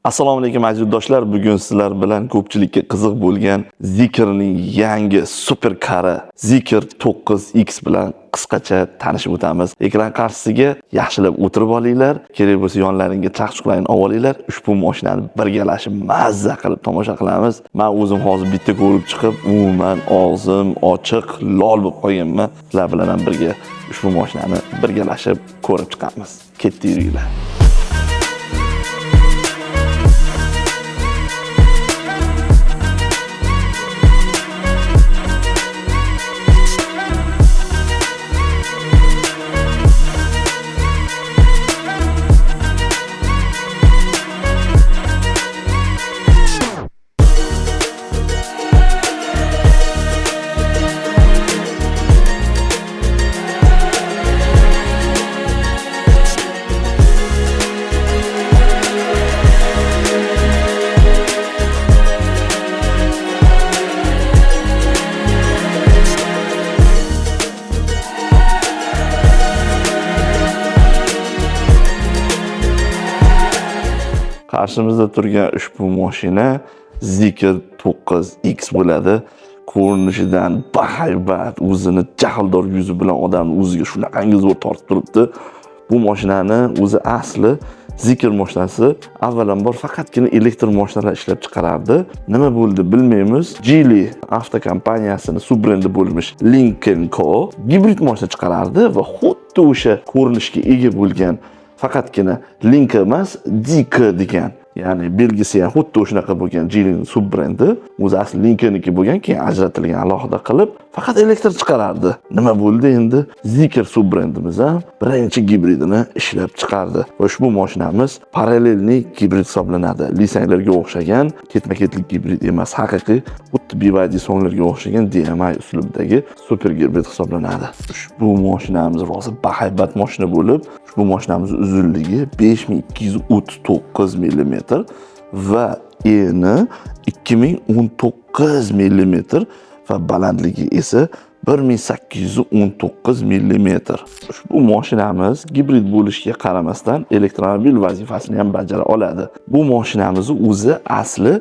Assalomu alaykum, aziz yurtdoshlar. Bugun sizlar bilan ko'pchilikka qiziq bo'lgan Zeekrning yangi superkari Zeekr 9X bilan qisqacha tanishib o'tamiz. Ekran qarshisiga yaxshilab o'tirib olinglar. Kerak bo'lsa, yonlaringga chaqchuqlarni olib olinglar. Ushbu mashinani birgalashib mazza qilib tomosha qilamiz. Men o'zim hozir bitta ko'rib chiqib, umuman og'zim ochiq, lol bo'lib qolganman. Sizlar bilan ham birga ushbu mashinani birgalashib ko'rib chiqamiz. Ketdik, yuringlar. Qarshimizda turgan ushbu mashina Zeekr 9X bo'ladi. Ko'rinishidan bahaybat, o'zini jahldor yuzi bilan odamni o'ziga shunaqangi zo'r tortib turibdi. Bu mashinani o'zi asli Zeekr mashinasi avvalambor faqatgina elektr mashinalar ishlab chiqarardi. Nima bo'ldi, bilmaymiz. Geely avtokompaniyasini subbrendi bo'lmish Lynk Co gibrid mashina chiqarardi va xuddi o'sha ko'rinishga ega bo'lgan, faqatgina Lynk emas, DK degan, ya'ni belgisi ham xuddi o'shanaqa bo'lgan Geelyning subbrendi, o'zi asli Lynk bo'lgan, keyin ajratilgan alohida qilib, faqat elektr chiqarardi. Nima bo'ldi, endi Zeekr subbrendimiz ham birinchi gibridini ishlab chiqardi va ushbu mashinamiz параллельный gibrid hisoblanadi. Li Songlarga o'xshagan ketma-ketlik gibrid emas, haqiqiy xuddi BYD Songlarga o'xshagan DMI uslubidagi super gibrid hisoblanadi. Ushbu mashinamiz rosa bahaybat mashina bo'lib, ushbu mashinamiz uzunligi 5239 mm va eni 2019 mm va balandligi esa 1819 mm. Ushbu mashinamiz gibrid bo'lishiga qaramasdan elektromobil vazifasini ham bajara oladi. Bu mashinamizni o'zi asli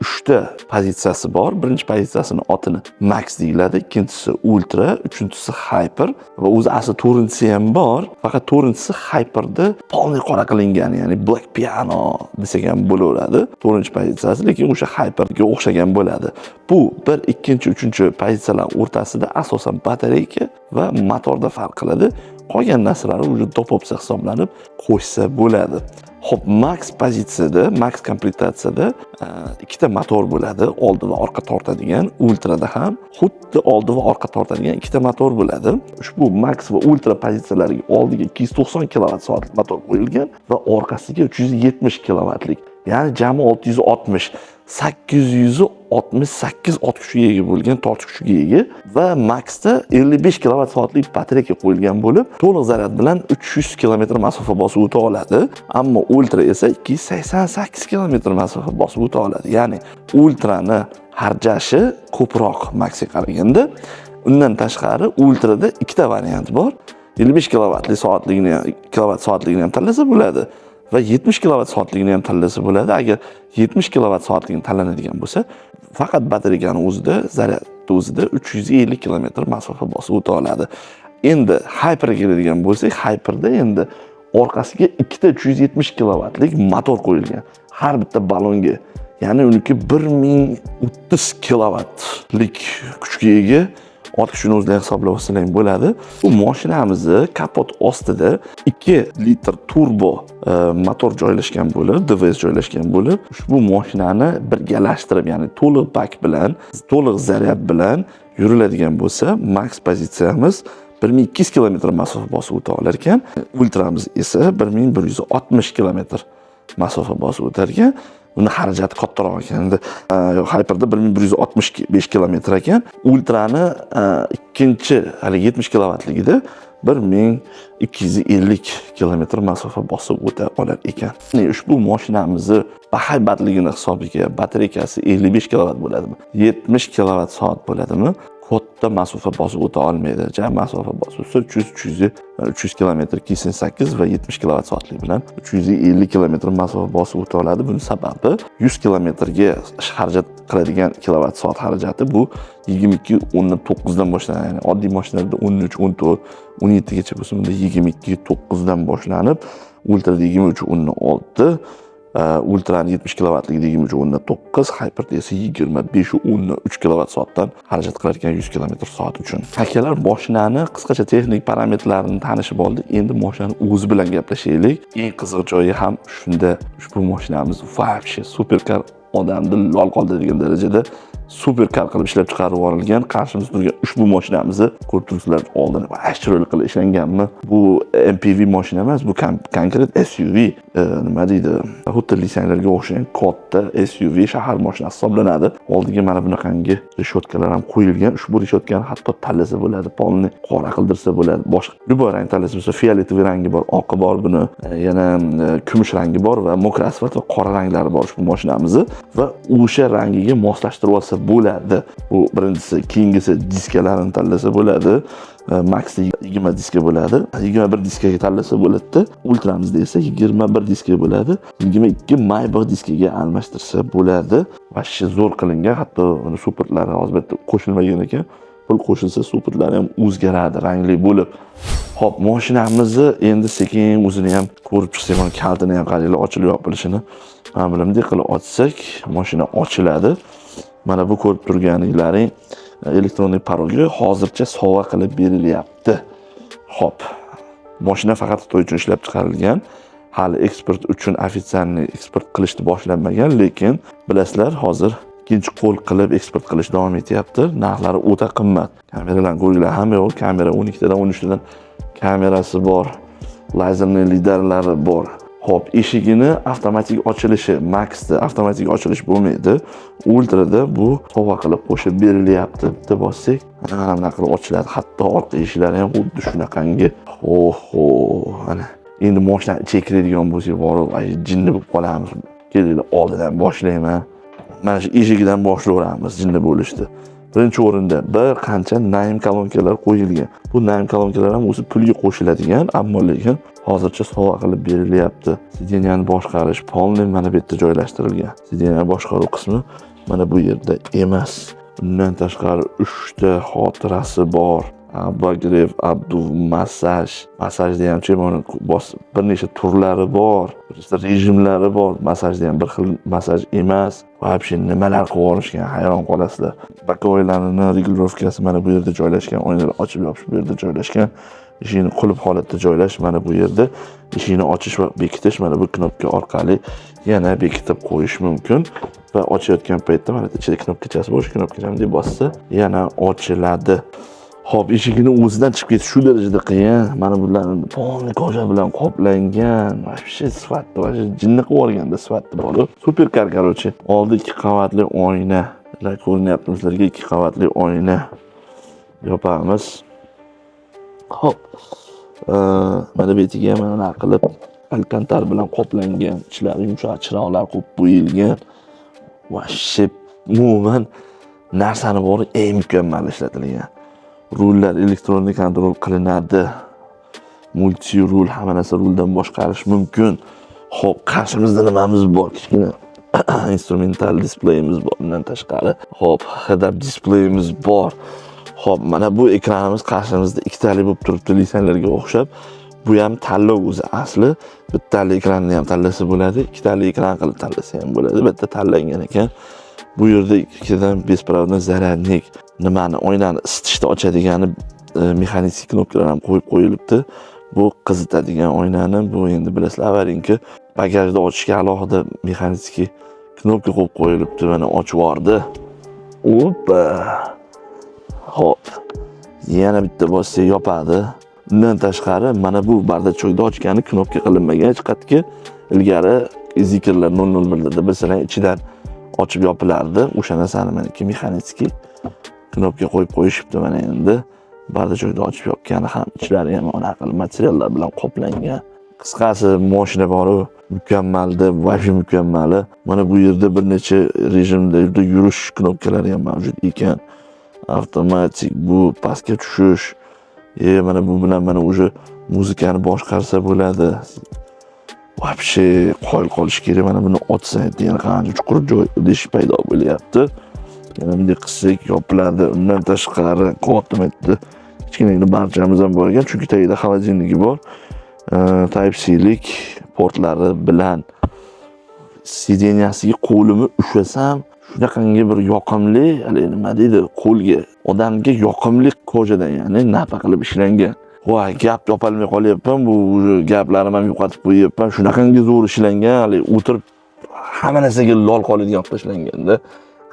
uchta pozitsiyasi bor. Birinchi pozitsiyasini otini Max deyiladi, ikkinchisi Ultra, uchinchisi Hyper va o'zi asli to'rtinchisi ham bor. Faqat to'rtinchisi Hyperda полный qora qilingan, ya'ni Black Piano desak ham bo'laveradi. To'rtinchi pozitsiyasi, lekin o'sha Hyperga o'xshagan bo'ladi. Bu bir, ikkinchi, uchinchi pozitsiyalar o'rtasida asosan batareyka va motorda farq qiladi. Qolgan narsalari уже доп opsiya hisoblanib qo'shsa bo'ladi. Xo'p, Max pozitsiyada, Max komplektatsiyada ikkita motor bo'ladi, oldi va orqa tortadigan. Ultrada ham xuddi oldi va orqa tortadigan ikkita motor bo'ladi. Ushbu Max va Ultra pozitsiyalariga oldiga 290 kilovat soatlik motor qo'yilgan va orqasiga 370 kilovatlik. Ya'ni jami 660, 868 ot kuchiga ega bo'lgan, tortish kuchiga ega va Maxda 55 kilovat soatlik batareyka qo'yilgan bo'lib, to'liq zaryad bilan 300 kilometr masofa bosib o'ta oladi. Ammo Ultra esa 288 kilometr masofa bosib o'ta oladi. Ya'ni Ultrani harjashi ko'proq Maxga qaraganda. Undan tashqari, Ultrada ikkita variant bor. 55 kilovatli soatligini, kilovat soatligini ham tanlasa bo'ladi va 70 kilovat soatligini ham tanlasa bo'ladi. Agar 70 kilovat soatligini tanlanadigan bo'lsa, faqat batareykani o'zida, zaryadni o'zida 350 kilometr masofa bosib o'ta oladi. Endi Hyperga keladigan bo'lsak, Hyperda endi orqasiga ikkita 370 kilovatlik motor qo'yilgan. Har bitta balonga. Ya'ni uniki 1030 kilovatlik kuchga ega, ot kuchini o'zlari hisoblab olsalar ham bo'ladi. Bu mashinamizni kapot ostida 2 litr turbo motor joylashgan bo'lib, DVS joylashgan bo'lib, ushbu mashinani birgalashtirib, ya'ni to'liq bak bilan, to'liq zaryad bilan yuriladigan bo'lsa, Max pozitsiyamiz 1200 kilometr masofa bosib o'ta olar ekan. Ultramiz esa 1160 kilometr masofa bosib o'tar ekan. Uni xarajati kattaroq ekan. Endi Hyperda 1165 kilometr ekan. Ultrani ikkinchi haligi 70 kilovatligida 1250 kilometr masofa bosib o'ta olar ekan. Ya'ni ushbu mashinamizni bahaybatligini hisobiga batareykasi 55 kilovat bo'ladimi, 70 kilovat soat bo'ladimi, Katta masofa bosib o'ta olmaydi. Ja masofa bosib o'tsa 300 300 300 kilometr 288 va 70 kilovat soatlik bilan 350 kilometr masofa bosib o'ta oladi. Buni sababi, 100 kilometrga xarajat qiladigan kilovat soat xarajati bu 22,9 dan boshlanadi. Ya'ni oddiy mashinalarda 13, 14, 17 gacha bo'lsa, bunda 22,9 dan boshlanib, Ultrada 23,6, Ultrani 70 kilovatligida 23,9, Hyperda esa 25,3 kilovat soatdan xarajat qilar ekan 100 kilometr soat uchun. Akalar, mashinani qisqacha texnik parametrlarini tanishib oldik. Endi mashinani o'zi bilan gaplashaylik. Eng qiziq joyi ham shunda, ushbu mashinamiz вообще superkar, odamni lol qoldiradigan darajada superkar qilib ishlab chiqarib yuborilgan. Qarshimizda turgan ushbu mashinamizni ko'rib turibsizlar, oldini вообще chiroyli qilib ishlanganmi. Bu MPV mashina emas, bu konkret SUV, nima deydi, xuddi Lisanglarga o'xshagan katta SUV shahar mashinasi hisoblanadi. Oldiga mana bunaqangi reshotkalar ham qo'yilgan. Ushbu reshotkani hatto tanlasa bo'ladi, polni qora qildirsa bo'ladi, boshqa любой rang tanlasa bo'lsa. Фиолетовый rangi bor, oqi bor buni, yana kumush rangi bor va мокрый asfalt va qora ranglari bor ushbu mashinamizni va o'sha rangiga moslashtirib olsa bo'ladi. Bu birinchisi. Keyingisi, diskalarini tanlasa bo'ladi. Maxda 20 diska bo'ladi, 21 diskaga tanlasa bo'ladida. Ultramizda esa 21 diska bo'ladi, 22 Maybach diskaga almashtirsa bo'ladi. Вообще zo'r qilingan, hatto uni suportlari hozir bu yerda qo'shilmagan ekan. Pul qo'shilsa, suportlari ham o'zgaradi rangli bo'lib. Ho'p, mashinamizni endi sekin o'zini ham ko'rib chiqsak, mana kalitini ham qaranglar, ochilib yopilishini. Mana bunday qilib ochsak, mashina ochiladi. Mana bu ko'rib turganinglaring электронный порог i hozircha sovg'a qilib berilyapti. Ho'p, mashina faqat Xitoy uchun ishlab chiqarilgan, hali eksport uchun официальный eksport qilishni boshlanmagan, lekin bilasizlar, hozir ikkinchi qo'l qilib eksport qilish davom etyapti. Narxlari o'ta qimmat. Kameralarni ko'ringlar, hamma yo'q kamera, 12 tadan, 13 tadan kamerasi bor, лазерный lidarlari bor. Ho'p, eshigini avtomatik ochilishi, Maxda avtomatik ochilish bo'lmaydi, Ultrada bu sovg'a qilib qo'shib berilyapti. Bitta bossak, mana bunaqa qilib ochiladi. Hatto orqa eshiklari ham xuddi shunaqangi. Oho, ana endi moshinani ichiga kiradigan bo'lsak, borib ay, jinni bo'lib qolamiz. Kelinglar, oldidan boshlayman. Mana shu eshigidan boshlayveramiz jinni bo'lishni. Birinchi o'rinda bir qancha Naim kolonkalar qo'yilgan. Bu Naim kolonkalar ham o'zi pulga qo'shiladigan, ammo lekin hozircha sovg'a qilib berilyapti. Сиденья ni boshqarish полный mana bu yerda joylashtirilgan. Сиденья boshqaruv qismi mana bu yerda emas. Undan tashqari uchta xotirasi bor: обогрев, обдув, massaj. Massajda ham mana bos, bir necha turlari bor, rejimlari bor. Massajda ham bir xil massaj emas. Вообще nimalar qilib yuborishgan, hayron qolasizlar. Боковой larini регулировка si mana bu yerda joylashgan, oynalar ochib yopish bu yerda joylashgan, eshikni qulf holatda joylash mana bu yerda, eshikni ochish va bekitish mana bu knopka orqali yana bekitib qo'yish mumkin va ochayotgan paytda mana ichida knopkachasi bor, o'sha knopkachani bunday bossa, yana ochiladi. Ho'p, eshigini o'zidan chiqib ketish shu darajada qiyin. Mana bularni полный кожа bilan qoplangan. Вообще sifatli, вообще jinni qilib yuborganda sifatli borib. Superkar, короче. Oldi ikki qavatli oyna. Ko'rinyaptimi sizlarga ikki qavatli oyna? Yopamiz. Ho'p. Mana bu yetiga ham mana bunaqa qilib alkantar bilan qoplangan, ichlari yumshoq chiroqlar qo'yib qo'yilgan. Вообще umuman narsani bori eng mukammal ishlatilgan. Rullar электронный контроль qilinadi. Multi rul, hamma narsa ruldan boshqarish mumkin. Xo'p, qarshimizda nimamiz bor? Kichkina instrumental displeyimiz bor undan tashqari. Xo'p, head-up displeyimiz bor. Xo'p, mana bu ekranimiz qarshimizda ikkitali bo'lib turibdi, Lisanlarga o'xshab. Bu ham tanlov o'zi asli. Bittali ekranni ham tanlasa bo'ladi, ikkitali ekran qilib tanlasa ham bo'ladi. Bitta tanlangan ekan. Bu yerda ikkitadan беспроводной зарядник, nimani, oynani isitishni ochadigani mexanik knopkalar ham qo'yib qo'yilibdi. Bu qizitadigan oynani, bu endi bilasizlar, аварийка. Bagajni ochishga alohida mexanik knopka qo'yib qo'yilibdi. Mana ochib yubordi. Oppa. Xo'p. Yana bitta bossak, yopadi. Undan tashqari mana bu бардачок ni ochgani knopka qilinmagan hech qayerga. Ilgari Zeekrlar 001 da bilsalar, ichidan ochib yopilardi. O'sha narsani maniki mexanik knopka qo'yib qo'yishibdi mana endi. Бардачок ni ochib yopgani ham, ichlari ham anaqa qilib materiallar bilan qoplangan. Qisqasi, moshina boru mukammalda, вообще mukammali. Mana bu yerda bir necha rejimda yurish knopkalari ham mavjud ekan. Avtomatik bu pastga tushish. Mana bu bilan mana уже muzikani boshqarsa bo'ladi. Вообще qoyil qolish kerak. Mana buni ochsa, yana qancha chuqur joy, desh paydo bo'lyapti. Yana bunday qilsak, yopiladi. Undan tashqari katta yerda kichkinagina barchamiz ham bor ekan, chunki tagida холодильниг i bor. Type C-lik portlari bilan сиденья siga qo'limni ushlasam, shunaqangi bir yoqimli, haligi nima deydi, qo'lga, odamga yoqimli кожа dan, ya'ni nappa qilib ishlangan. Voy, gap topolmay qolyapman, bu уже gaplarimni ham yo'qotib qo'yyapman. Shunaqangi zo'r ishlangan, haligi o'tirib hamma narsaga lol qoladigan qilib tashlanganda,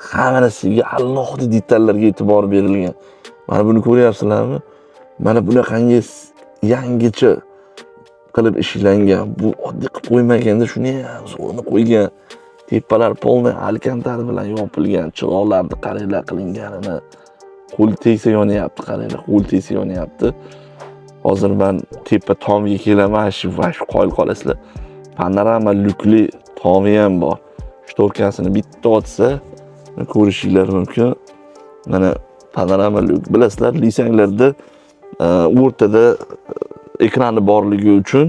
hamma narsaga alohida detallarga e'tibor berilgan. Mana buni ko'ryapsizlarmi? Mana bunaqangi yangicha qilib ishlangan. Bu oddiy qilib qo'ymaganda, shuni ham zo'rini qo'ygan. Tepalar полный alkantara bilan yopilgan. Chiroqlarni qaranglar qilinganini. Qo'l tegsa yonyapti, qaranglar, qo'l tegsa yonyapti. Hozir man tepa tomiga kelaman, shu va shu qoyil qolasizlar. Panorama lyukli tomi ham bor. Шторка sini bitta ochsa, ko'rishinglar mumkin. Mana panorama lyuk. Bilasizlar, Lisanglarda o'rtada ekrani borligi uchun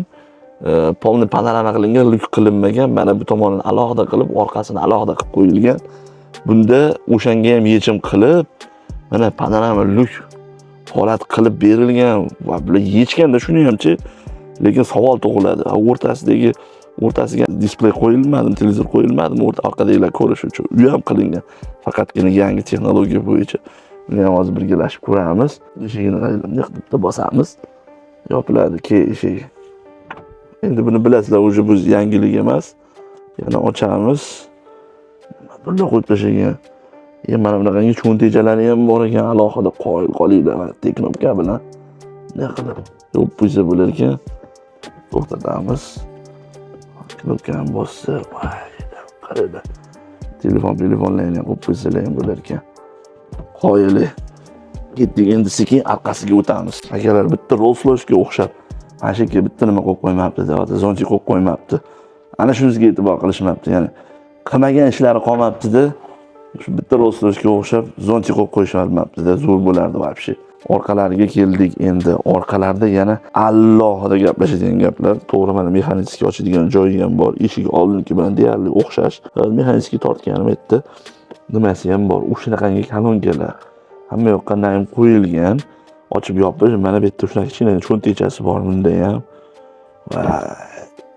полный panorama qilingan, lyuk qilinmagan. Mana bu tomonini alohida qilib, orqasini alohida qilib qo'yilgan. Bunda o'shanga ham yechim qilib, mana panorama lyuk holat qilib berilgan va bular yechganda shuni hamchi, lekin savol tug'iladi. O'rtasidagi, o'rtasiga displey qo'yilmadimi, televizor qo'yilmadimi, o'rta orqadagilar ko'rish uchun? U ham qilingan. Faqatgina yangi texnologiya bo'yicha. Buni ham hozir birgalashib ko'ramiz. Eshigini qaranglar, bunday qilib bitta bosamiz. Yopiladi keyin eshigi. Endi buni bilasizlar, уже bu yangilik emas. Yana ochamiz. Nimadirlar qo'yib tashlagan. Mana bunaqangi cho'ntakchalari ham bor ekan alohida, qoyil qolinglar, mana bitta knopka bilan. Bunday qilib yopib qo'ysa bo'lar ekan. To'xtatamiz. Knopkani bossa, voy, qaranglar. Telefon, telefonlarni ham qo'yib qo'ysalar ham bo'lar ekan. Qoyili. Ketdik, endi sekin orqasiga o'tamiz. Akalar, bitta Rolls Royce'ga o'xshab mana shu yerga bitta nima qo'yib qo'ymabdi, deyapti, зонтик qo'yib qo'ymabdi. Ana shunisiga e'tibor qilishmabdi, ya'ni qilmagan ishlari qolmabdi-da. Shu bitta Rolls Royce'ga o'xshab зонтик qo'yib qo'yishmabdi-da, zo'r bo'lardi вообще. Orqalariga keldik endi. Orqalarida yana alohida gaplashadigan gaplar. To'g'ri, mana mexanический ochadigan joyi ham bor. Eshigi oldingi bilan deyarli o'xshash. Mexanический tortganim yerda nimasi ham bor. O'shanaqangi kolonkalar. Hamma yoqqa naim qo'yilgan. Ochib yopish, mana bu yerda shunaqa kichkina cho'ntakchasi bor bunda ham. Voy,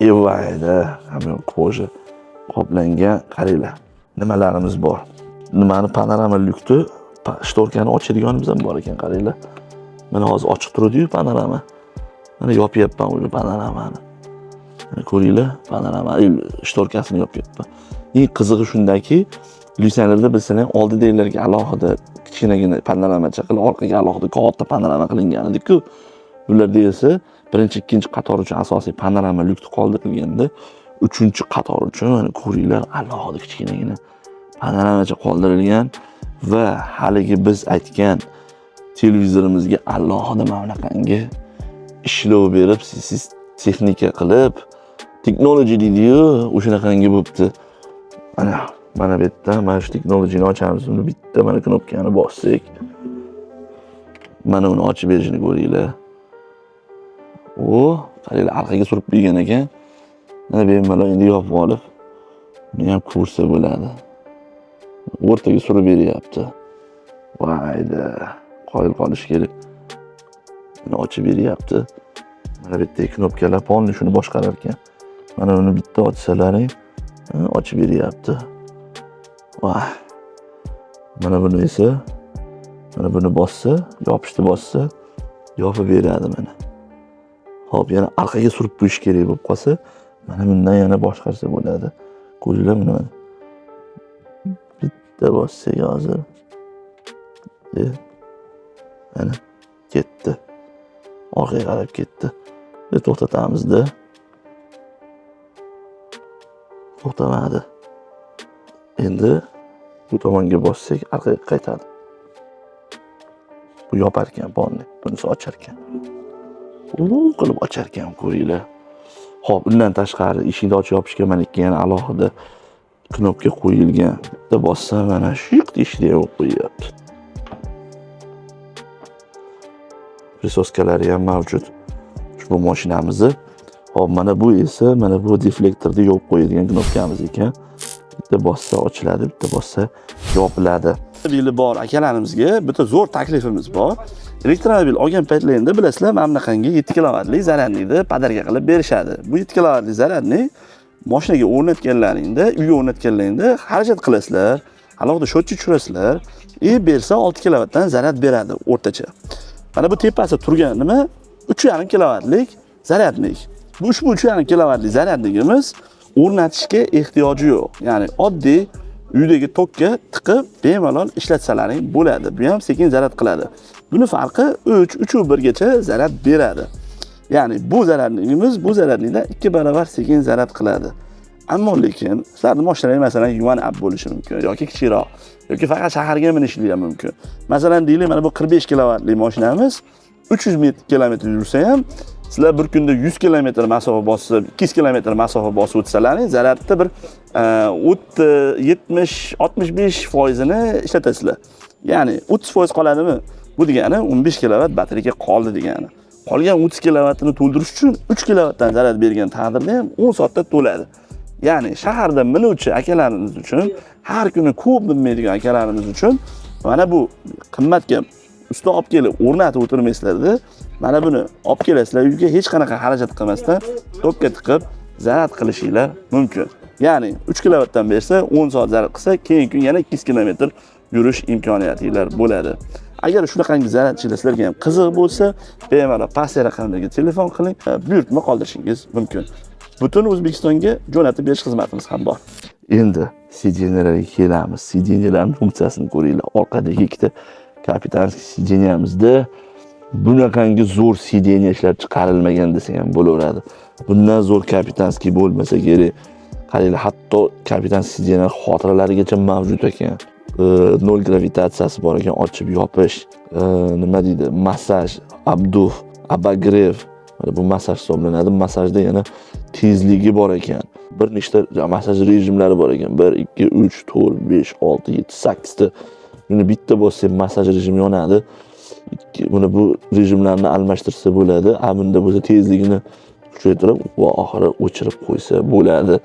evayda, hamma yoq кожа qoplangan. Qaranglar, nimalarimiz bor. Nimani, panorama lyukni шторка ni ochadiganimiz ham bor ekan, qaranglar. Mana hozir ochiq turadi-yu panorama. Mana yopyapman уже panoramani. Mana ko'ringlar, panorama шторка sini yopyapman. Eng qizig'i shundaki, Lyusanlarda bilsalar, oldidagilarga alohida kichkinagina panoramacha qilib, orqaga alohida katta panorama qilingan edi-ku. Bularda esa birinchi, ikkinchi qator uchun asosiy panorama lyukni qoldirilganda, uchinchi qator uchun, mana ko'ringlar, alohida kichkinagina panoramacha qoldirilgan va haligi biz aytgan televizorimizga alohida mana bunaqangi ishlov berib, siz texnika qilib, technology deydi-yu, o'shanaqangi bo'libdi. Mana bu yerda mana shu texnologiyani ochamiz. Uni bitta mana knopkani bossak, mana uni ochib berishini ko'ringlar. O, qaranglar, orqaga surib qo'ygan ekan. Mana bemalol endi yopib olib, buni ham ko'rsa bo'ladi. O'rtaga surib beryapti. Vayda, qoyil qolish kerak. Buni ochib beryapti. Mana bu yerdagi knopkalar полный shuni boshqarar ekan. Mana uni bitta ochsalaring, ochib beryapti. Voy. Mana buni esa, mana buni bossa, yopishni bossa, yopib beradi mana. Xo'p, yana orqaga surib qo'yish kerak bo'lib qolsa, mana bundan yana boshqarsa bo'ladi. Ko'ringlar buni mana. Bitta bossak hozir. Mana ketdi. Orqaga qarab ketdi. Ve to'xtatamizda. To'xtamadi. Endi bu tomonga bossak, orqaga qaytadi. Bu yopar ekan полный, bunisi ochar ekan. U qilib ochar ekan, ko'ringlar. Xo'p, undan tashqari eshikni ochib yopishga mana ikki yana alohida knopka qo'yilgan. Bitta bossa, mana shu yoqda eshikni yopib qo'yyapti. Присоска lari ham mavjud ushbu mashinamizni. Hop, mana bu esa mana bu deflektorni yopib qo'yadigan knopkamiz ekan. Bitta bossa ochiladi, bitta bossa yopiladi. Avtomobili bor akalarimizga bitta zo'r taklifimiz bor. Elektromobil olgan paytlaringda, bilasizlar, mana bunaqangi 7 kilovatli зарядник ni подарка qilib berishadi. Bu 7 kilovatli зарядник moshinaga o'rnatganlaringda, uyga o'rnatganlaringda xarajat qilasizlar, alohida счётчик tushirasizlar и bersa 6 kilovatdan zaryad beradi o'rtacha. Mana bu tepasi turgan nima? 3,5 kilovatlik зарядник. Bu ushbu 3,5 kilovatli зарядник imiz o'rnatishga ehtiyoji yo'q. Ya'ni oddiy uydagi tokka tiqib bemalol ishlatsalaring bo'ladi. Bu ham sekin zaryad qiladi. Buni farqi 3, 3,1 gacha zaryad beradi. Ya'ni bu зарядник imiz bu зарядник dan 2 barobar sekin zaryad qiladi. Ammo lekin sizlarni mashinalar, masalan, Yuan Up bo'lishi mumkin yoki kichikroq yoki faqat shaharga minishlik ham mumkin. Masalan, deylik, mana bu 45 kilovatli mashinamiz 300 kilometr yursa ham, sizlar bir kunda 100 kilometr masofa bosib, 200 kilometr masofa bosib o'tsalaring, zaryadni bir 30, 70, 65 foizini ishlatasizlar. Ya'ni 30% qoladimi? Bu degani 15 kilovat batareyka qoldi degani. Qolgan 30 kilovatini to'ldirish uchun 3 kilovatdan zaryad bergan taqdirda ham 10 soatda to'ladi. Ya'ni shaharda minuvchi akalarimiz uchun, har kuni ko'p minmaydigan akalarimiz uchun mana bu qimmatga usta olib kelib o'rnatib o'tirmaysizlarda, mana buni olib kelasizlar uyga, hech qanaqa xarajat qilmasdan tokka tiqib zaryad qilishinglar mumkin. Ya'ni 3 kilovatdan bersa, 10 soat zaryad qilsa, keyingi kun yana 200 kilometr yurish imkoniyatinglar bo'ladi. Agar shunaqangi zaryadchilar sizlarga ham qiziq bo'lsa, bemalol pastki raqamlarga telefon qiling, buyurtma qoldirishingiz mumkin. Butun O'zbekistonga jo'natib berish xizmatimiz ham bor. Endi сиденья larga kelamiz. Сиденья larning funksiyasini ko'ringlar. Orqadagi ikkita капитанский сиденья mizda bunaqangi zo'r сиденья ishlab chiqarilmagan desa ham bo'laveradi. Bundan zo'r капитанский bo'lmasa kerak. Qaranglar, hatto капитанский сиденья xotiralarigacha mavjud ekan. Nol gravitatsiyasi bor ekan, ochib yopish, nima deydi, massaj, обдув, обогрев. Mana bu massaj hisoblanadi. Massajda yana tezligi bor ekan. Bir nechta massaj rejimlari bor ekan. 1, 2, 3, 4, 5, 6, 7, 8 ta. Buni bitta bossak, massaj rejimi yonadi. Buni bu rejimlarni almashtirsa bo'ladi. A bunda bo'lsa tezligini kuchaytirib va oxiri o'chirib qo'ysa bo'ladi.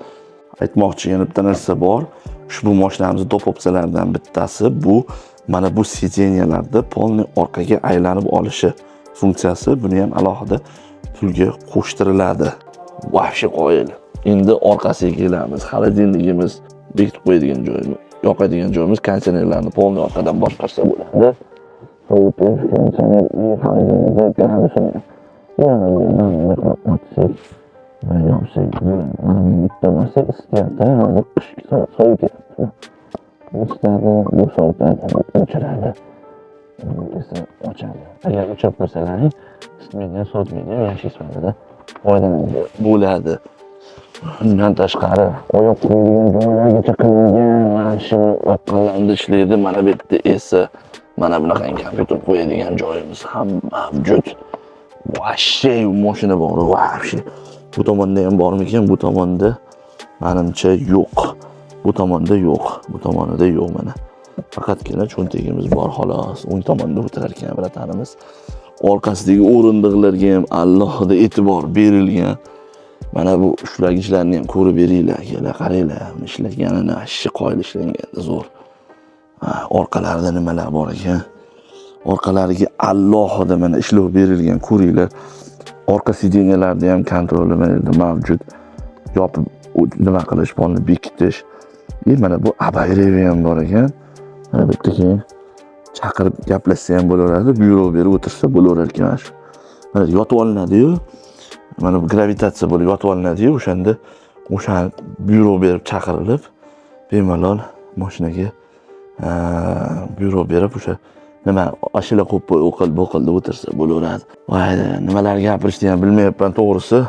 Aytmoqchi, yana bitta narsa bor. Ushbu mashinamizni top opsiyalaridan bittasi bu mana bu сиденья larda полный orqaga aylanib olishi funksiyasi. Buni ham alohida pulga qo'shtiriladi. Вообще qoyil. Endi orqasiga kelamiz. Холодильник imiz bekitib qo'yadigan joyimiz, yoqadigan joyimiz, konditsionerlarni полный orqadan boshqarsa bo'ladi. Sovutish, konditsioner и холодильник gradusini yana bu yerdan bunday qilib ochsak va yopsak bo'ladi. Mana bu bitta narsa isityapti, hozir qishki sovutyapti. Bu isitadi, bu sovutadi, bu o'chiradi. Bu esa ochadi. Agar o'chirib qo'ysalaring, isitmaydi, sovutmaydi, yashil sifatida foydalansa bo'ladi. Undan tashqari oyoq qo'yadigan joylargacha qilingan, mana shu yoqqanlarida ishlaydi. Mana bu yerda esa mana bunaqangi kompyuter qo'yadigan joyimiz ham mavjud. Вообще mashina bor, вообще. Bu tomonda ham bormikan? Bu tomonda manimcha yo'q. Bu tomonda yo'q. Bu tomonida yo'q mana. Faqatgina cho'ntagimiz bor xolos. O'ng tomonda o'tirar ekan братан imiz. Orqasidagi o'rindiqlarga ham alohida e'tibor berilgan. Mana bu ushlagichlarni ham ko'rib beringlar, akalar, qaranglar. Buni ishlaganini вообще qoyil ishlanganda zo'r. Ha, orqalarida nimalar bor ekan? Orqalariga alohida mana ishlov berilgan, ko'ringlar. Orqa сиденья larda ham контроль mana yerda mavjud. Yopib nima qilish, polni bekitish. И mana bu обогрев i ham bor ekan. Mana bu yerda keyin chaqirib gaplashsa ham bo'laveradi, buyruq berib o'tirsa bo'laverar ekan mana shu. Mana yotib olinadi-yu, mana bu gravitatsiya bo'lib yotib olinadi-yu, o'shanda o'sha buyruq berib chaqirilib, bemalol mashinaga buyruq berib, o'sha nima ashula qo'yib qo'y, u qil, bu qil deb o'tirsa bo'laveradi. Voy, nimalar gapirishni ham bilmayapman to'g'risi.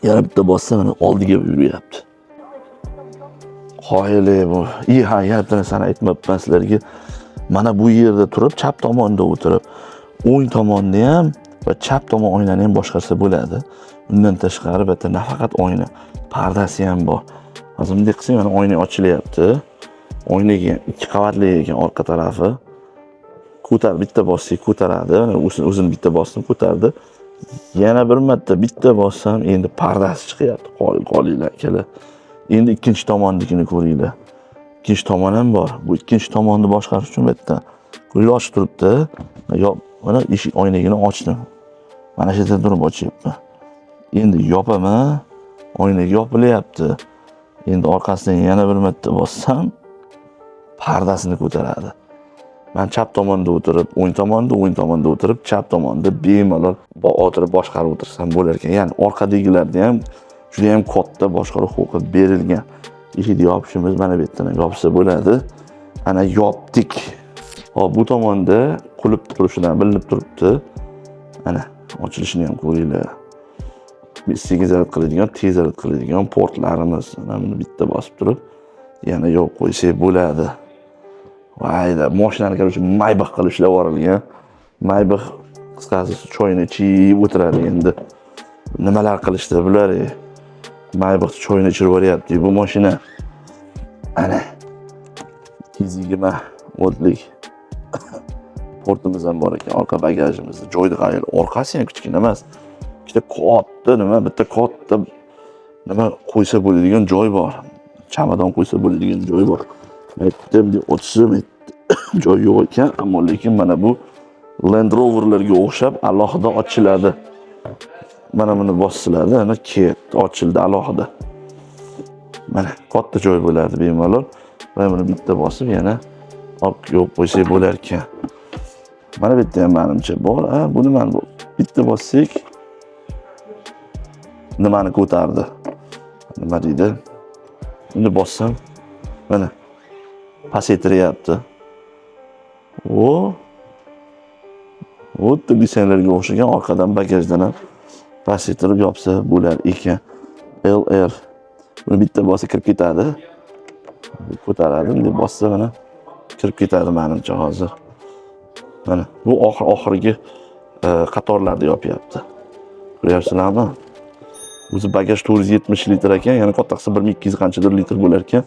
Yana bitta bossa, mana oldiga yuryapti. Qoyil bu. И ha, yana bitta narsani aytmabman sizlarga. Mana bu yerda turib, chap tomonda o'tirib, o'ng tomonni ham va chap tomon oynani ham boshqarsa bo'ladi. Undan tashqari bu yerda nafaqat oyna, pardasi ham bor. Hozir bunday qilsang, mana oyna ochilyapti. Oynaga ikki qavatli ekan orqa tarafi. Ko'tar, bitta bossak ko'taradi. Mana o'zini bitta bosdim, ko'tardi. Yana bir marta bitta bossam, endi pardasi chiqyapti. Qoyil qolinglar akalar. Endi ikkinchi tomonnikini ko'ringlar. Ikkinchi tomon ham bor. Bu ikkinchi tomonni boshqarish uchun bu yerda ko'ringlar, ochiq turibdi. Mana eshik oynagini ochdim. Mana shu yerda turib ochyapman. Endi yopaman, oynak yopilyapti. Endi orqasidan yana bir marta bossam, pardasini ko'taradi. Men chap tomonda o'tirib, o'ng tomonda, o'ng tomonda o'tirib, chap tomonda bemalol o'tirib boshqarib o'tirsam bo'lar ekan. Ya'ni orqadagilarda ham juda ham katta boshqaruv huquqi berilgan. Eshikni yopishimiz mana bu yerdan ham yopsa bo'ladi. Ana yopdik. Hop, bu tomonda qulf turishidan bilinib turibdi. Ana ochilishini ham ko'ringlar. Sekin zaryad qiladigan, tez zaryad qiladigan portlarimiz. Mana buni bitta bosib turib, yana yopib qo'ysak bo'ladi. Vayda, mashinani короче Maybach qilib ishlab yuborilgan. Maybach qisqasi choyini ichib o'tiradi endi. Nimalar qilishdi bular? Maybach choyini ichirib yuboryapti bu mashina. Ana 220 voltlik portimiz ham bor ekan, orqa bagajimizda. Joyni qaranglar, orqasi ham kichkina emas. Ikkita katta nima, bitta katta nima qo'ysa bo'ladigan joy bor. Chamadon qo'ysa bo'ladigan joy bor. Aytdim, deb o'tsam joy yo'q ekan, ammo lekin mana bu Land Roverlarga o'xshab alohida ochiladi. Mana buni bossiladi, ana ketdi, ochildi alohida. Mana katta joy bo'ladi bemalol. Va buni bitta bosib yana olib yo'q qo'ysak bo'lar ekan. Mana bu yerda ham menimcha bor. Ha, bu nimani bu? Bitta bossak nimani ko'tardi? Nima deydi? Buni bossam mana pasaytiryapti. O, xuddi Nissanlarga o'xshagan orqadan bagajdan ham pasaytirib yopsa bo'lar ekan. LR. Buni bitta bossa kirib ketadi. Ko'taradi, bunday bossa mana kirib ketadi menimcha hozir. Mana bu oxirgi qatorlarda yopyapti. Ko'ryapsizlarmi? O'zi bagaj 470 litr ekan, yana katta qilsa 1200 qanchadir litr bo'lar ekan.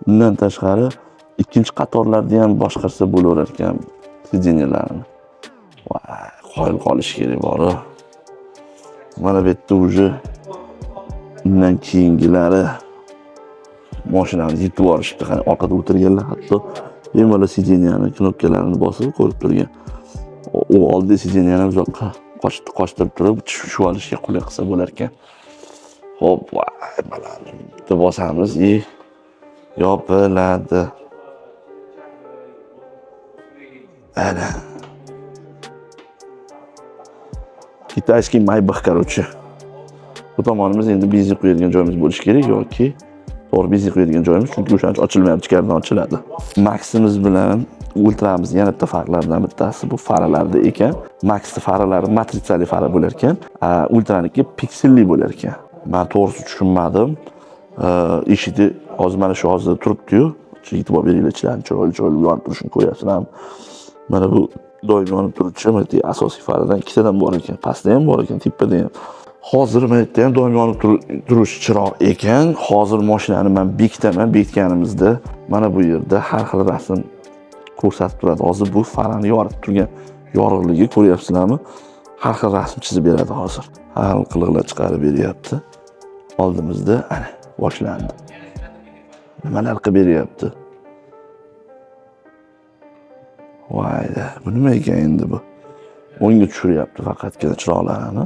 Undan tashqari ikkinchi qatorlarda ham boshqarsa bo'laverar ekan сиденье larni. Voy, qoyil qolish kerak bor. Mana bu yerda уже undan keyingilari mashinani yetib borishibdi. Qani orqada o'tirganlar hatto bemalol сиденье ni knopkalarini bosib ko'rib turgan. U oldi сиденье ni uzoqqa qochtirib turib tushib olishga qulay qilsa bo'lar ekan. Xo'p, voy, baland. Bitta bosamiz и yopiladi. Ana. Китайский Maybach, короче. Bu tomonimiz endi benzin quyadigan joyimiz bo'lishi kerak yoki to'g'ri benzin quyadigan joyimiz, chunki o'shancha ochilmayapti, ichkaridan ochiladi. Maximiz bilan Ultramiz yana bitta farqlaridan bittasi bu faralarda ekan. Max'ni faralari matritsali fara bo'lar ekan, Ultraniki pikselli bo'lar ekan. Men to'g'risi tushunmadim. Eshikni hozir mana shu hozir turibdi-yu, e'tibor beringlar, ichlarni chiroyli chiroyli yonib turishini ko'ryapsizlar. Mana bu doim yonib turuvchi mana bu asosiy faradan ikkitadan bor ekan, pastda ham bor ekan, tepada ham. Hozir mana yerda ham doim yonib turish chiroq ekan. Hozir mashinani men bekitaman, bekitganimizda mana bu yerda har xil rasm ko'rsatib turadi. Hozir bu farani yoritib turgan yorug'ligi ko'ryapsizlarmi? Har xil rasm chizib beradi hozir. Har xil qiliqlar chiqarib beryapti. Oldimizda ana boshlandi. Nimalar qilib beryapti? Voyda, bu nima ekan endi bu? O'ngga tushiryapti faqatgina chiroqlarni.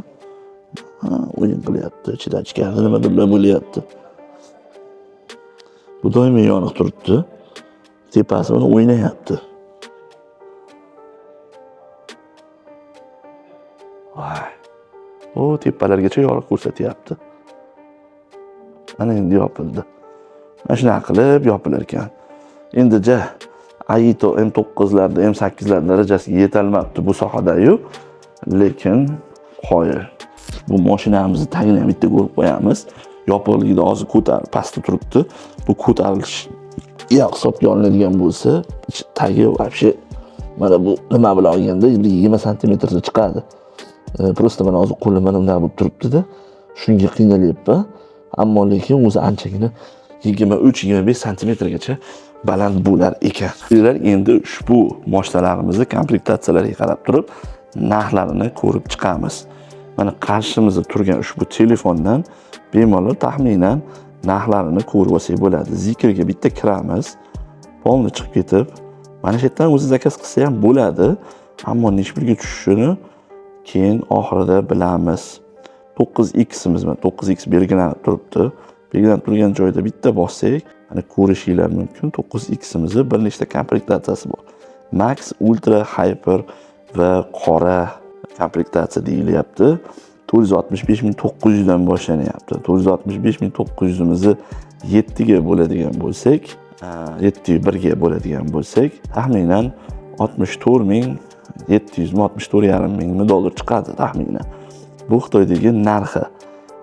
Ha, o'yin qilyapti, ichidan ichkarida nimadirlar bo'lyapti. Bu doimiy yoniq turibdi. Tepasi uni o'ynayapti. Voy. O, tepalargacha yorug' ko'rsatyapti. Ana endi yopildi. Mana shunaqa qilib yopilar ekan. Endi ja Aito M9larda, M8lar darajasiga yetolmabdi bu sohada-yu, lekin qoyil. Bu mashinamizni tagini ham bitta ko'rib qo'yamiz. Yopiqligida hozir ko'tarib pastda turibdi. Bu ko'tarilish ya hisobga olinadigan bo'lsa, tagi вообще mana bu nima bilan olganda 20 santimetrcha chiqadi. Просто mana hozir qo'lim mana bunday bo'lib turibdi-da. Shunga qiynalyapman. Ammo lekin o'zi anchagina 23-25 santimetrgacha baland bo'lar ekan. Ular endi ushbu mashinalarimizni komplektatsiyalariga qarab turib narxlarini ko'rib chiqamiz. Mana qarshimizda turgan ushbu telefondan bemalol taxminan narxlarini ko'rib olsak bo'ladi. Zeekrga bitta kiramiz. Полный chiqib ketib, mana shu yerdan o'zi заказ qilsa ham bo'ladi, ammo necha pulga tushishini keyin oxirida bilamiz. 9X'imiz, mana 9X belgilanib turibdi. Belgilanib turgan joyda bitta bossak, mana ko'rishinglar mumkin. 9X'imizni bir nechta komplektatsiyasi bor. Max, Ultra, Hyper va qora komplektatsiya deyilyapti. 465 900 dan boshlanyapti. 465 900imizni 7 ga bo'ladigan bo'lsak, 7 1 ga bo'ladigan bo'lsak, taxminan 64 700 mi, 64,5 mingmi dollar chiqadi taxminan. Bu Xitoydagi narxi.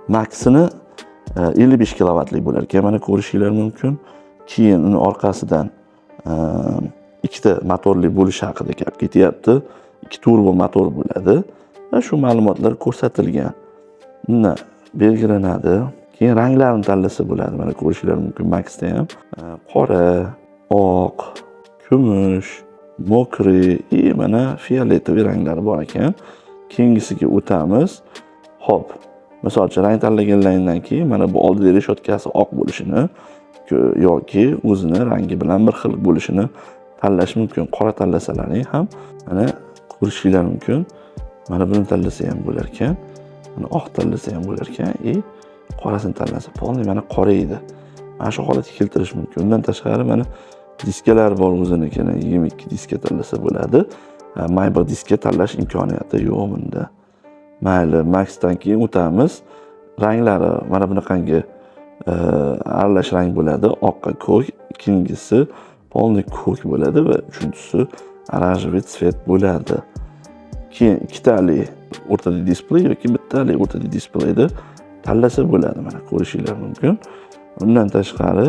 Maxini 55 kilovatlik bo'lar ekan, mana ko'rishinglar mumkin. Keyin uni orqasidan ikkita motorli bo'lishi haqida gap ketyapti. Ikki turbo motor bo'ladi va shu ma'lumotlar ko'rsatilgan. Unda belgilanadi. Keyin ranglarini tanlasa bo'ladi. Mana ko'rishinglar mumkin, Maxda ham qora, oq, kumush, мокрый и mana фиолетовый ranglari bor ekan. Keyingisiga o'tamiz. Xo'p, misol uchun, rang tanlaganlaringdan keyin mana bu oldidagi reshotkasi oq bo'lishini yoki o'zini rangi bilan bir xil bo'lishini tanlash mumkin. Qora tanlasalaring ham, mana ko'rishinglar mumkin. Mana buni tanlasa ham bo'lar ekan. Mana oq tanlasa ham bo'lar ekan и qorasini tanlasa, полный mana qora edi. Mana shu holatga keltirish mumkin. Undan tashqari, mana diskalar bor o'zinikini, 22 diska tanlasa bo'ladi. Maybach diska tanlash imkoniyati yo'q bunda. Mayli, Maxdan keyin o'tamiz. Ranglari mana bunaqangi aralash rang bo'ladi. Oqqa ko'k, ikkinchisi полный ko'k bo'ladi va uchinchisi оранжевый цвет bo'ladi. Keyin ikkitali o'rtada displey yoki bittali o'rtada displeyni tanlasa bo'ladi. Mana ko'rishinglar mumkin. Undan tashqari,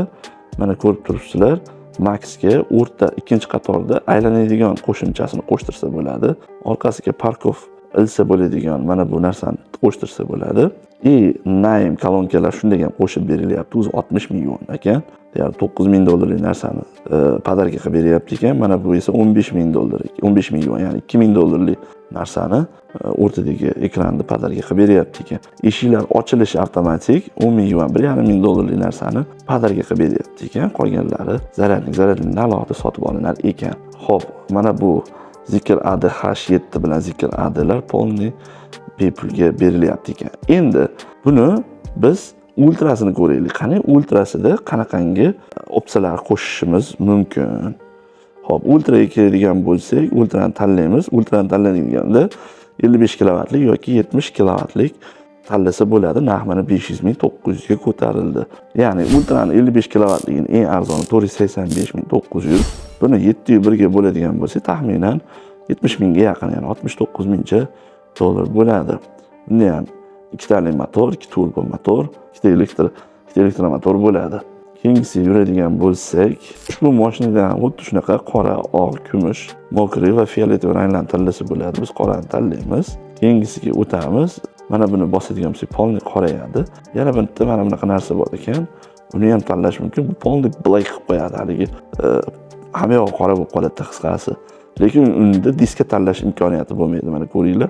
mana ko'rib turibsizlar, Maxga o'rta ikkinchi qatorda aylanadigan qo'shimchasini qo'shtirsa bo'ladi. Orqasiga парков ilsa bo'ladigan mana bu narsani qo'shtirsa bo'ladi. И Naim kolonkalar shunday ham qo'shib berilyapti. O'zi 60 ming yuan ekan. Deyarli 9 ming dollarlik narsani подарка qilib beryapti ekan. Mana bu esa 15 ming dollar, 15 ming yuan, ya'ni 2 ming dollarlik narsani o'rtadagi ekranni подарка qilib beryapti ekan. Eshiklar ochilishi avtomatik 10 ming yuan, 1,5 ming dollarlik narsani подарка qilib beryapti ekan. Qolganlari зарядник alohida sotib olinar ekan. Xo'p, mana bu Zeekr AD H7 bilan Zeekr ADlar полный bepulga berilyapti ekan. Endi buni biz ultrasini ko'raylik. Qani, ultrasida qanaqangi opsiyalar qo'shishimiz mumkin? Xo'p, ultraga keladigan bo'lsak, ultrani tanlaymiz. Ultrani tanlaganda 55 kilovatlik yoki 70 kilovatlik tanlasa bo'ladi. Narx mana 500 900 ga ko'tarildi. Ya'ni ultrani 55 kilovatligini eng arzoni 485 900. Buni 7 1 ga bo'ladigan bo'lsa, taxminan 70 mingga yaqin, ya'ni 69 mingcha dollar bo'ladi. Bunda ham ikkitali motor, ikki turbo motor, ikkita elektromotor bo'ladi. Keyingisiga yuradigan bo'lsak, ushbu mashinadan xuddi shunaqa qora, oq, kumush, мокрый va фиолетовый ranglarni tanlasa bo'ladi. Biz qorani tanlaymiz. Keyingisiga o'tamiz. Mana buni bosadigan bo'lsak, полный qorayadi. Yana bitta mana bunaqa narsa bor ekan. Uni ham tanlash mumkin. Bu полный black qilib qo'yadi haligi. Hamma yog'i qora bo'lib qoladi, qisqasi. Lekin unda diska tanlash imkoniyati bo'lmaydi. Mana ko'ringlar.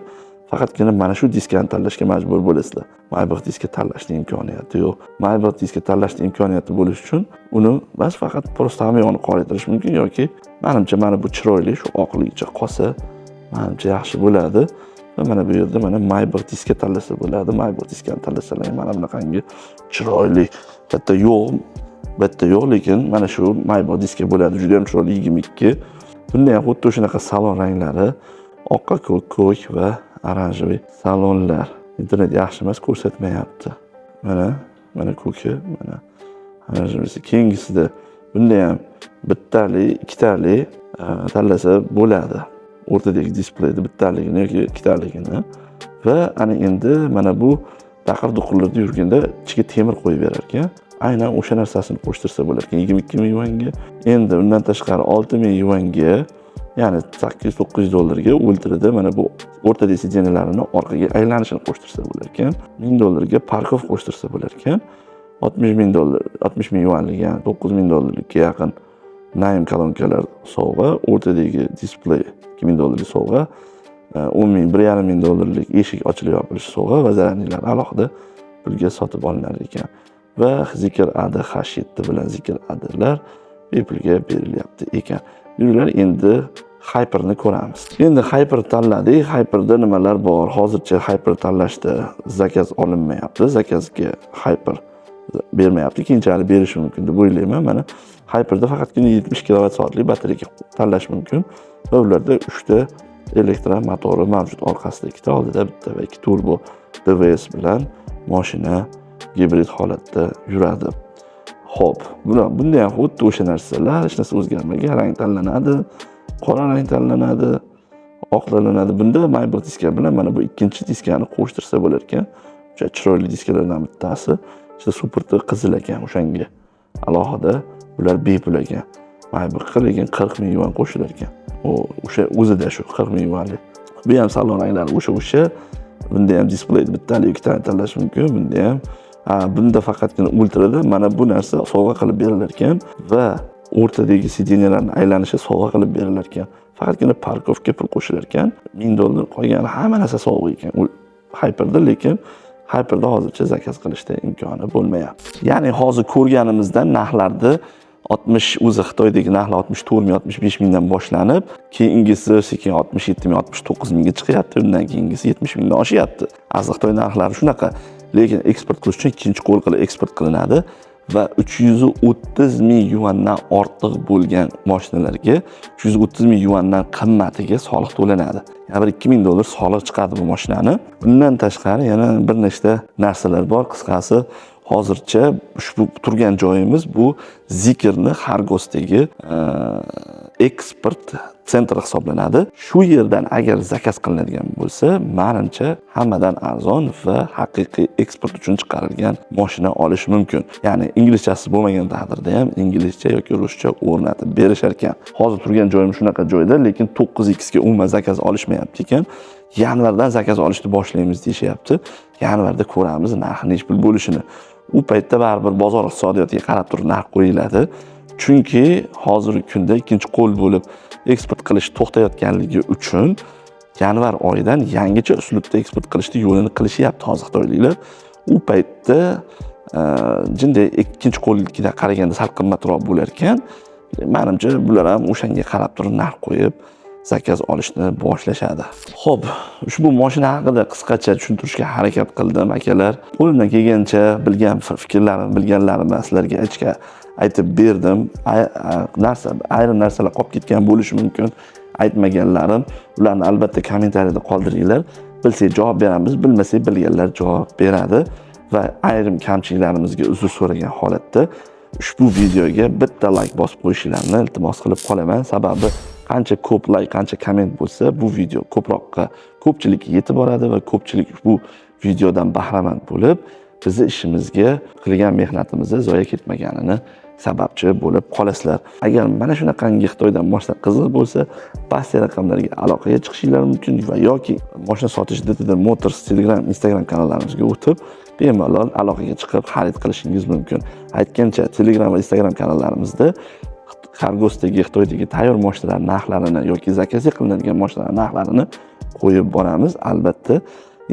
Faqatgina mana shu diskani tanlashga majbur bo'lasizlar. Maybach diska tanlashning imkoniyati yo'q. Maybach diska tanlashning imkoniyati bo'lishi uchun uni bas faqat просто hamma yog'ini qoraytirish mumkin yoki manimcha, mana bu chiroyli, shu oqligicha qolsa, manimcha, yaxshi bo'ladi. Va mana bu yerda mana Maybach diska tanlasa bo'ladi. Maybach diskani tanlasalar ham, mana bunaqangi chiroyli, bitta yo'q, bitta yo'q, lekin mana shu Maybach diska bo'ladi. Juda ham chiroyli, 22. Bunda ham xuddi shunaqa salon ranglari oqqa ko'k, ko'k va оранжевый salonlar. Internet yaxshi emas, ko'rsatmayapti. Mana, mana ko'ki, mana оранжевый si. Keyingisida bunda ham bittali, ikkitali tanlasa bo'ladi. O'rtadagi displeyni bittaligini yoki ikkitaligini va ana endi mana bu taqir duqurlarda yurganda ichiga temir qo'yib berar ekan. Aynan o'sha narsasini qo'shtirsa bo'lar ekan 22 ming yuanga. Endi undan tashqari 6 ming yuanga, ya'ni 800-900 dollarga ultrada mana bu o'rtadagi сиденья larini orqaga aylanishini qo'shtirsa bo'lar ekan. 1000 dollarga парков qo'shtirsa bo'lar ekan. 60 ming dollar, 60 ming yuanlik, ya'ni 9 ming dollarlikka yaqin Naim kolonkalar sovg'a, o'rtadagi displey 2 ming dollarlik sovg'a, 10 ming, 1,5 ming dollarlik eshik ochilib yopilishi sovg'a va зарядник lar alohida pulga sotib olinar ekan. Va Zeekr AD H7 bilan Zeekr ADlar bepulga berilyapti ekan. Yuringlar, endi Hyperni ko'ramiz. Endi Hyper tanladik. Hyperda nimalar bor? Hozircha Hyper tanlashda заказ olinmayapti. Заказ ga Hyper bermayapti. Keyinchalik berishi mumkin deb o'ylayman. Mana, Hyperda faqatgina 70 kilovat soatlik batareyka tanlash mumkin va ularda 3 ta elektromotori mavjud. Orqasida ikkita, oldida bitta va ikki turbo DVS bilan mashina gibrid holatda yuradi. Xo'p, bunda ham xuddi o'sha narsalar, hech narsa o'zgarmagan. Rang tanlanadi, qora rang tanlanadi, oq tanlanadi. Bunda Maybach diska bilan mana bu ikkinchi diskani qo'shtirsa bo'lar ekan. O'sha chiroyli diskalardan bittasi. Ichida суперти qizil ekan, o'shanga alohida bular bepul ekan. Maybachga lekin 40 ming yuan qo'shilar ekan. U o'sha o'zida shu 40 ming yuanlik. Bu ham salon ranglari o'sha. Bunda ham displey bittali, ikkitani tanlash mumkin. Bunda ham, ha, bunda faqatgina ultrada mana bu narsa sovg'a qilib berilar ekan va o'rtadagi сиденья larni aylanishi sovg'a qilib berilar ekan. Faqatgina парковка pul qo'shilar ekan. 1000 dollar, qolgani hamma narsa sovg'a ekan. U Hyperda, lekin Hyperda hozircha заказ qilishda imkoni bo'lmayapti. Ya'ni hozir ko'rganimizdan narxlarni 60, o'zi Xitoydagi narxlar 64 ming, 65 mingdan boshlanib, keyingisi sekin 67 ming, 69 mingga chiqyapti, undan keyingisi 70 mingdan oshyapti. Asli Xitoy narxlari shunaqa. Lekin eksport qilish uchun ikkinchi qo'l qilib eksport qilinadi va 330 ming yuandan ortiq bo'lgan mashinalarga, 330 ming yuandan qimmatiga soliq to'lanadi. Yana bir 2 ming dollar soliq chiqadi bu mashinani. Bundan tashqari yana bir nechta narsalar bor. Qisqasi, hozircha ushbu turgan joyimiz bu Zeekrni Xorgosdagi eksport центр i hisoblanadi. Shu yerdan agar заказ qilinadigan bo'lsa, manimcha, hammadan arzon va haqiqiy eksport uchun chiqarilgan mashina olish mumkin. Ya'ni inglizchasi bo'lmagan taqdirda ham inglizcha yoki ruscha o'rnatib berishar ekan. Hozir turgan joyim shunaqa joyda, lekin 9X ga umuman заказ olishmayapti ekan. Yanvardan заказ olishni boshlaymiz deyishyapti. Yanvarda ko'ramiz narxi nechi pul bo'lishini. U paytda baribir bozor iqtisodiyotiga qarab turib narx qo'yiladi. Chunki hozirgi kunda ikkinchi qo'l bo'lib eksport qilish to'xtayotganligi uchun yanvar oyidan yangicha uslubda eksport qilishni yo'lini qilishyapti hozir xitoyliklar. U paytda jinday ikkinchi qo'lnikidan qaraganda sal qimmatroq bo'lar ekan. Manimcha, bular ham o'shanga qarab turib narx qo'yib заказ olishni boshlashadi. Xo'p, ushbu mashina haqida qisqacha tushuntirishga harakat qildim, akalar. Qo'limdan kelgancha bilgan fikrlarim, bilganlarimni sizlarga aytib berdim. Ayrim narsalar qolib ketgan bo'lishi mumkin, aytmaganlarim. Ularni albatta kommentariyada qoldiringlar. Bilsak javob beramiz, bilmasak bilganlar javob beradi va ayrim kamchiliklarimizga uzr so'ragan holatda ushbu videoga bitta layk bosib qo'yishingizni iltimos qilib qolaman. Sababi qancha ko'p layk, qancha komment bo'lsa, bu video ko'proqqa, ko'pchilikka yetib boradi va ko'pchilik bu videodan bahramand bo'lib, bizni ishimizga qilgan mehnatimizni zoya ketmaganini sababchi bo'lib qolasizlar. Agar mana shunaqangi Xitoydan mashina qiziq bo'lsa, pastki raqamlarga aloqaga chiqishinglar mumkin va yoki mashina sotish DTD Motors Telegram, Instagram kanallarimizga o'tib, bemalol aloqaga chiqib xarid qilishingiz mumkin. Aytgancha, Telegram va Instagram kanallarimizda Xorgosdagi, Xitoydagi tayyor mashinalar narxlarini yoki заказ qilinadigan mashinalar narxlarini qo'yib boramiz. Albatta,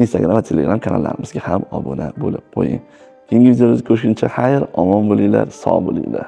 Instagram va Telegram kanallarimizga ham obuna bo'lib qo'ying. Keyingi videolarda ko'rishguncha xayr, omon bo'linglar, sog' bo'linglar.